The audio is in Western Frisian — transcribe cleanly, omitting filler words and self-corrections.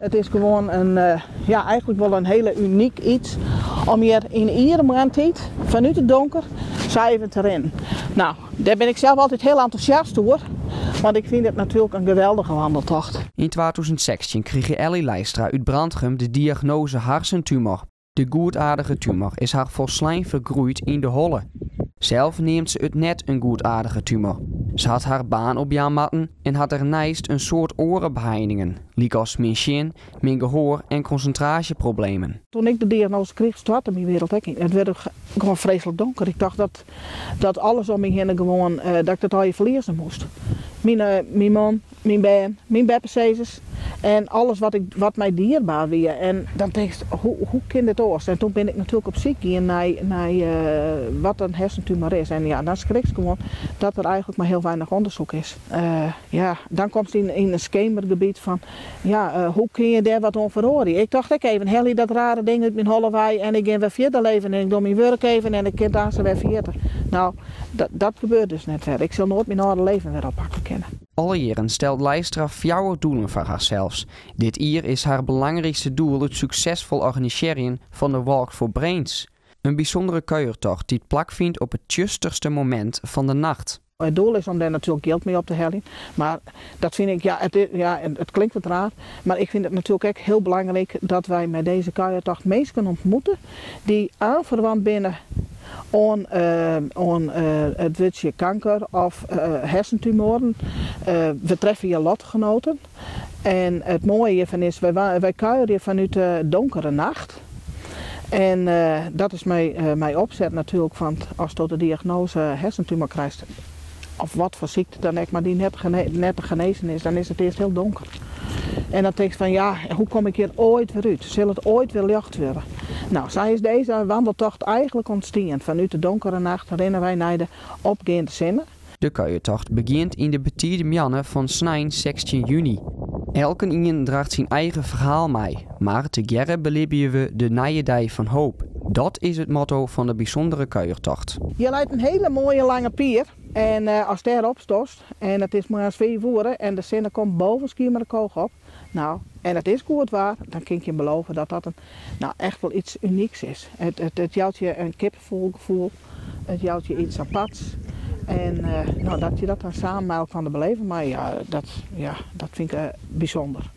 It is gewoan in, ja, eigentlik wol in hiele unyk iets om hjir yn iere moarntiid fanút it donker sa even te rinnen. No, dêr bin ik sels altyd hiel entûsjast oer, want ik fyn it natuerlik in geweldige wandeltocht. Yn 2016 krige Elly Leistra út Brantgum de diagnoaze harsentumor. De goedaardige tumor is har folslein fergroeid yn de holle. Sels neamt se it net in goedaardige tumor. Se hat har baan opjaan moatten en hat dêrneist in soad oare beheiningen, lykas min sjen, min gehoar en konsintraasjeproblemen. Toen ik de diagnoaze krige, stoarte myn wereld ek yn. It wurde gewoan freeslik donker. Ik tocht dat, dat alles om my hinne gewoan, dat ik dat allegear ferlieze moast. Myn, myn man, myn bern, myn beppesizzers en alles wat, ik, wat my dierber wie. En dan tinkst, hoe, hoe kin dit oars? En toen bin ik natuerlik op syk gien nei, nei wat in hersentumor is. En ja, dan skrikst gewoan dat der eigentlik mar hiel weinich ûndersyk is. Ja, dan komst yn, yn in skemergebiet fan, ja, hoe kinne je dêr wat oan feroarje? Ik tocht ek even, helje dat rare ding út myn holle wei en ik gean wer fierder leven en ik doch myn wurk even en ik kin it aanst wer ferjitte. No, dat, dat gebeurt dus net wer. Ik sil noait myn âlde leven wer oppakke kinne. Alle jierren stelt Leistra fjouwer doelen foar harsels. Dit jier is har belangrykste doel it suksesfol organisearjen fan de Walk for Brains. In bysûndere kuiertocht dy't plakfynt op it tsjusterste momint fan de nacht. It doel is om dêr natuerlik jild mei op te heljen. Mar dat fyn ik, ja, it, ja, it klinkt wat raar, mar ik fyn it natuerlik ek hiel belangryk dat wy mei dizze kuiertocht minsken ûntmoete dy't oanferwant binne oan, oan it wurdsje kanker of hersentumoaren. We treffe hjir lotgenoaten. En it moaie hjirfan is, wy, wy kuierje fanút de donkere nacht. En dat is mei, mei opset natuerlik, want asto de diagnoaze hersentumor krijst, of wat foar sykte dan ek, mar dy't net, net te genêzen is, dan is it earst hiel donker. En dan tinkst fan, ja, hoe kom ik hjir oait wer út? Sil it oait wer ljocht wurde? No, sa is dizze wandeltocht eigentlik ûntstien. Fanút de donkere nacht rinne wy nei de opgeande sinne. De kuiertocht begjint yn de betide moarn fan snein 16 juny. Elkenien draacht syn eigen ferhaal mei, mar tegearre belibje we de nije dei fan hoop. Dat is it motto fan de bysûndere kuiertocht. Hjir leit in hiele moaie lange pier en ast dêrop stoarst en it is moarns 5 oere en de sinne komt boppe Skiermûntseach op, no, en it is goed waar, dan kin ik je belove dat dat in, no, echt wol yts unyks is. It, it, it jout je in kippefelgefoel, it jout je yts aparts. En no, dat je dat dan samen mei elkoar beleven, mar ja, dat, ja, dat fyn ik bysûnder.